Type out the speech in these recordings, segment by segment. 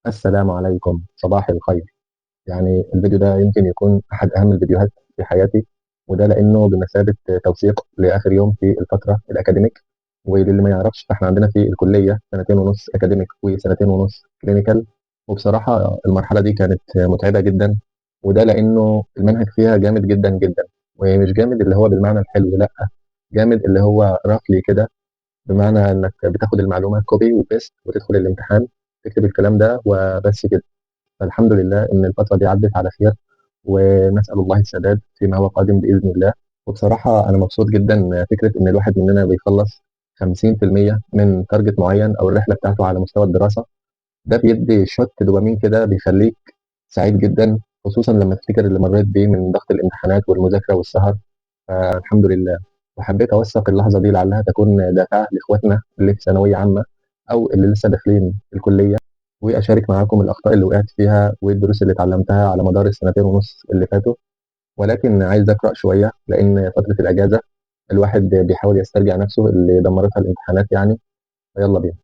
السلام عليكم، صباح الخير. يعني الفيديو ده يمكن يكون أحد أهم الفيديوهات في حياتي، وده لأنه بمثابة توثيق لآخر يوم في الفترة ال academic. وللي ما يعرفش فإحنا عندنا في الكلية سنتين ونص academic وسنتين ونص clinical، وبصراحة المرحلة دي كانت متعبة جدا، وده لأنه المنهج فيها جامد جدا جدا، ومش جامد اللي هو بالمعنى الحلو، لأ جامد اللي هو roughly كده، بمعنى إنك بتاخد المعلومة copy و paste وتدخل الامتحان تكتب الكلام ده وبس كده. فالحمد لله إن الفترة دي عدت على خير، ونسأل الله السداد فيما هو قادم بإذن الله. وبصراحة أنا مبسوط جدا فكرة إن الواحد مننا بيخلص 50% من target معين أو الرحلة بتاعته على مستوى الدراسة، ده بيدي shot dopamine كده بيخليك سعيد جدا، خصوصا لما تفتكر اللي مريت بيه من ضغط الامتحانات والمذاكرة والسهر. فالحمد لله. وحبيت أوثق اللحظة دي لعلها تكون دافعة لإخواتنا اللي في ثانوية عامة أو اللي لسه داخلين الكلية، وأشارك معاكم الأخطاء اللي وقعت فيها والدروس اللي اتعلمتها على مدار السنتين ونص اللي فاتوا. ولكن عايز أقرأ شوية لأن فترة الأجازة الواحد بيحاول يسترجع نفسه اللي دمرتها الامتحانات يعني. فيلا بينا.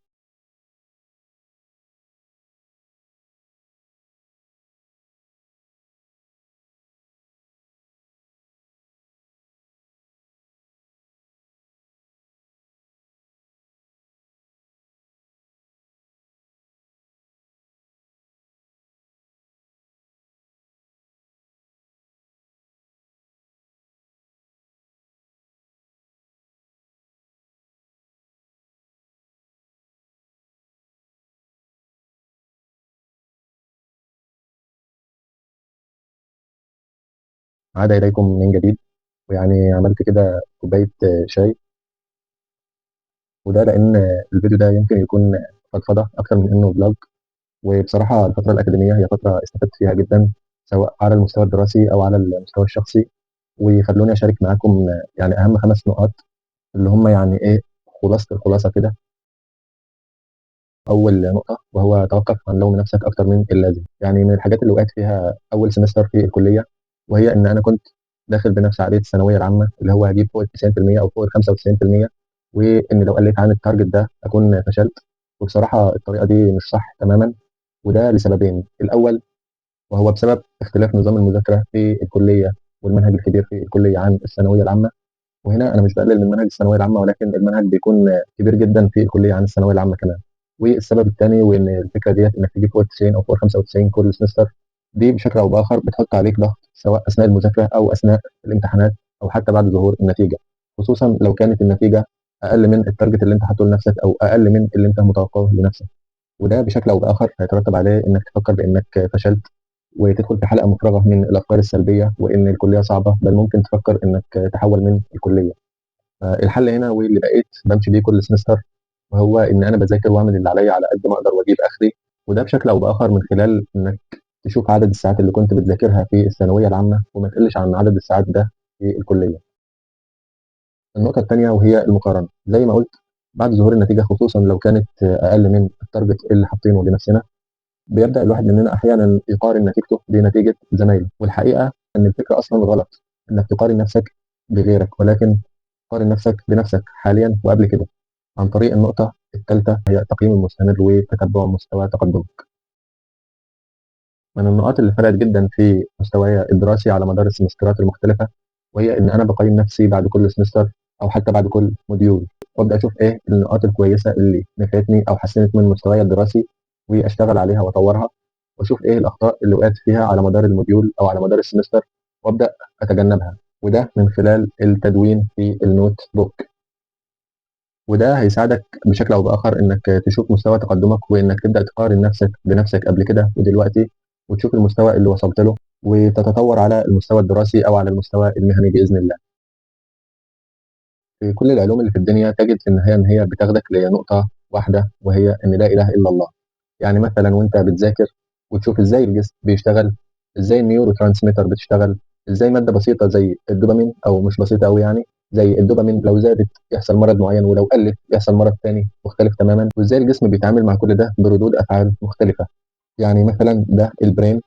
عاد إليكم من جديد، ويعني عملت كده كوباية شاي، وده لأن الفيديو ده يمكن يكون فضفضة أكتر من إنه vlog. وبصراحة الفترة الأكاديمية هي فترة استفدت فيها جدا، سواء على المستوى الدراسي أو على المستوى الشخصي. وخلوني أشارك معاكم يعني أهم 5 نقاط اللي هم يعني إيه خلاصة الخلاصة كده. أول نقطة وهو توقف عن لوم نفسك أكتر من اللازم. يعني من الحاجات اللي وقعت فيها أول semester في الكلية، وهي إن أنا كنت داخل بنفس عقلية الثانوية العامة اللي هو هجيب فوق ال 90% أو فوق ال 95%، وإن لو قلت عن ال target ده أكون فشلت. وبصراحة الطريقة دي مش صح تماما، وده لسببين. الأول وهو بسبب اختلاف نظام المذاكرة في الكلية والمنهج الكبير في الكلية عن الثانوية العامة. وهنا أنا مش بقلل من منهج الثانوية العامة، ولكن المنهج بيكون كبير جدا في الكلية عن الثانوية العامة كمان. والسبب الثاني وإن الفكرة ديت إنك تجيب فوق ال 90 أو فوق ال 95 كل semester، دي بشكل أو بآخر بتحط عليك ضغط سواء أثناء المذاكرة أو أثناء الامتحانات أو حتى بعد ظهور النتيجة، خصوصا لو كانت النتيجة أقل من ال target اللي أنت حاطه لنفسك أو أقل من اللي أنت متوقعه لنفسك. وده بشكل أو بآخر هيترتب عليه إنك تفكر بإنك فشلت وتدخل في حلقة مفرغة من الأفكار السلبية وإن الكلية صعبة، بل ممكن تفكر إنك تحول من الكلية. الحل هنا واللي بقيت بمشي بيه كل semester وهو إن أنا بذاكر وأعمل اللي عليا على قد ما أقدر وأجيب آخري. وده بشكل أو بآخر من خلال إنك تشوف عدد الساعات اللي كنت بتذاكرها في الثانوية العامة وما تقلش عن عدد الساعات ده في الكلية. النقطة الثانية وهي المقارنة. زي ما قلت بعد ظهور النتيجة خصوصا لو كانت أقل من ال target اللي حاطينه لنفسنا، بيبدأ الواحد مننا أحيانا يقارن نتيجته بنتيجة زمايله. والحقيقة إن الفكرة أصلا غلط إنك تقارن نفسك بغيرك، ولكن قارن نفسك بنفسك حاليا وقبل كده. عن طريق النقطة الثالثة هي التقييم المستمر وتتبع مستوى تقدمك. من النقاط اللي فرقت جدا في مستواي الدراسي على مدار السمسترات المختلفة، وهي إن أنا بقيم نفسي بعد كل semester أو حتى بعد كل module، وأبدأ أشوف إيه النقاط الكويسة اللي نفعتني أو حسنت من مستواي الدراسي وأشتغل عليها وأطورها، وأشوف إيه الأخطاء اللي وقعت فيها على مدار ال module أو على مدار ال semester وأبدأ أتجنبها، وده من خلال التدوين في ال notebook. وده هيساعدك بشكل أو بآخر إنك تشوف مستوى تقدمك وإنك تبدأ تقارن نفسك بنفسك قبل كده ودلوقتي، وتشوف المستوى اللي وصلت له وتتطور على المستوى الدراسي أو على المستوى المهني بإذن الله. في كل العلوم اللي في الدنيا تجد في النهاية إن هي بتاخدك لنقطة واحدة، وهي إن لا إله إلا الله. يعني مثلا وأنت بتذاكر وتشوف إزاي الجسم بيشتغل، إزاي ال neurotransmitter بتشتغل، إزاي مادة بسيطة زي الدوبامين أو مش بسيطة أوي يعني زي الدوبامين لو زادت يحصل مرض معين ولو قلت يحصل مرض تاني مختلف تماما، وإزاي الجسم بيتعامل مع كل ده بردود أفعال مختلفة. يعني مثلا ده ال brain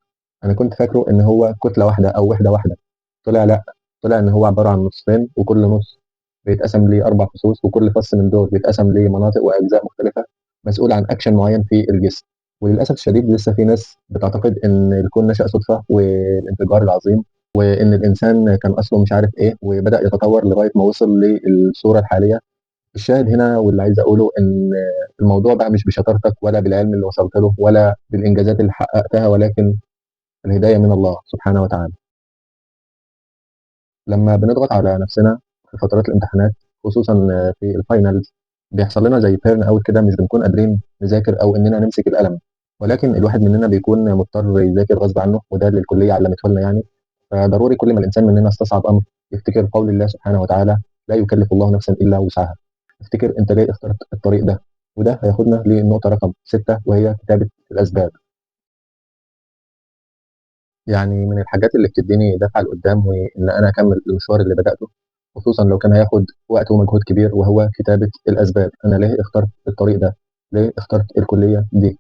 أنا كنت فاكره إن هو كتلة واحدة أو وحدة واحدة، طلع لأ، طلع إن هو عبارة عن نصين وكل نص بيتقسم ليه 4 فصوص، وكل فص من دول بيتقسم لمناطق وأجزاء مختلفة مسؤول عن أكشن معين في الجسم. وللأسف الشديد لسه في ناس بتعتقد إن الكون نشأ صدفة والانفجار العظيم، وإن الإنسان كان أصله مش عارف إيه وبدأ يتطور لغاية ما وصل للصورة الحالية. الشاهد هنا واللي عايز أقوله إن الموضوع بقى مش بشطارتك ولا بالعلم اللي وصلت له ولا بالإنجازات اللي حققتها، ولكن الهداية من الله سبحانه وتعالى. لما بنضغط على نفسنا في فترات الامتحانات خصوصا في ال finals بيحصل لنا زي burn out كده، مش بنكون قادرين نذاكر او اننا نمسك القلم، ولكن الواحد مننا بيكون مضطر يذاكر غصب عنه، وده اللي الكلية علمته لنا يعني. فضروري كل ما الانسان مننا استصعب امر يفتكر قول الله سبحانه وتعالى لا يكلف الله نفسا الا وسعها. افتكر انت ليه اخترت الطريق ده، وده هياخدنا للنقطة رقم 6 وهي كتابه الاسباب. يعني من الحاجات اللي بتديني دفعه لقدام وان انا اكمل المشوار اللي بداته، خصوصا لو كان هياخد وقت ومجهود كبير، وهو كتابه الاسباب. انا ليه اخترت الطريق ده؟ ليه اخترت الكلية دي؟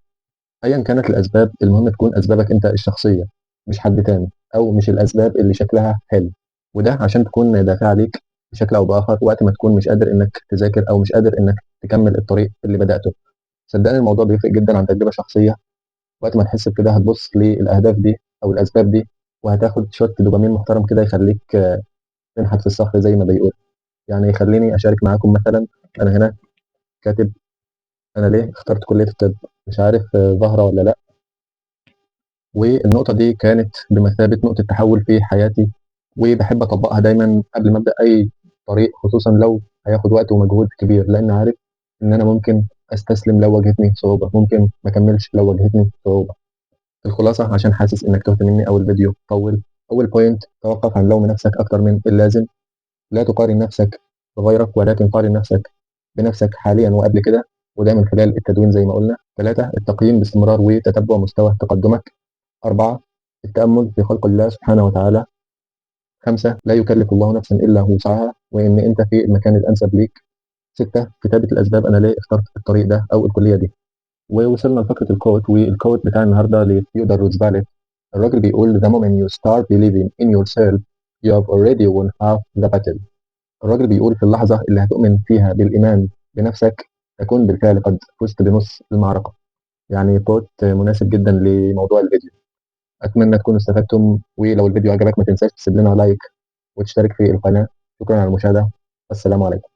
ايا كانت الاسباب، المهم تكون اسبابك انت الشخصية مش حد تاني، او مش الاسباب اللي شكلها حلو، وده عشان تكون دافعه ليك بشكل او باخر وقت ما تكون مش قادر انك تذاكر او مش قادر انك تكمل الطريق اللي بداته. صدقني الموضوع بيفرق جدا عن تجربه شخصية. وقت ما تحس بكده هتبص للاهداف دي او الاسباب دي وهتاخد shot دوبامين محترم كده يخليك تنحت في الصخر زي ما بيقول. يعني خليني اشارك معاكم مثلا، انا هنا كاتب انا ليه اخترت كليه الطب، مش عارف ظاهره ولا لا. والنقطة دي كانت بمثابة نقطة تحول في حياتي، وبحب اطبقها دايما قبل ما ابدا اي طريق، خصوصا لو هياخد وقت ومجهود كبير، لان عارف ان انا ممكن استسلم لو واجهتني صعوبة، ممكن ما اكملش لو واجهتني صعوبة. الخلاصة عشان حاسس انك تهت مني او الفيديو طول، اول point توقف عن لوم نفسك اكتر من اللازم. لا تقارن نفسك بغيرك، ولكن قارن نفسك بنفسك حاليا وقبل كده، وده من خلال التدوين زي ما قلنا. 3 التقييم باستمرار وتتبع مستوى تقدمك. 4 التأمل في خلق الله سبحانه وتعالى. 5 لا يكلف الله نفسا إلا وسعها، وإن أنت في المكان الأنسب ليك. 6 كتابة الأسباب، أنا ليه اخترت الطريق ده أو الكلية دي. ووصلنا لفقرة ال quote، وال quote بتاع النهارده لثيودور روزفلت. الراجل بيقول the moment you start believing in yourself you have already won half the battle. الراجل بيقول في اللحظة اللي هتؤمن فيها بالإيمان بنفسك تكون بالفعل قد فزت بنص المعركة. يعني quote مناسب جدا لموضوع الفيديو. أتمنى تكونوا استفدتم، ولو الفيديو عجبك ما تنساش تسيب لنا like وتشترك في القناة. شكرا على المشاهدة، والسلام عليكم.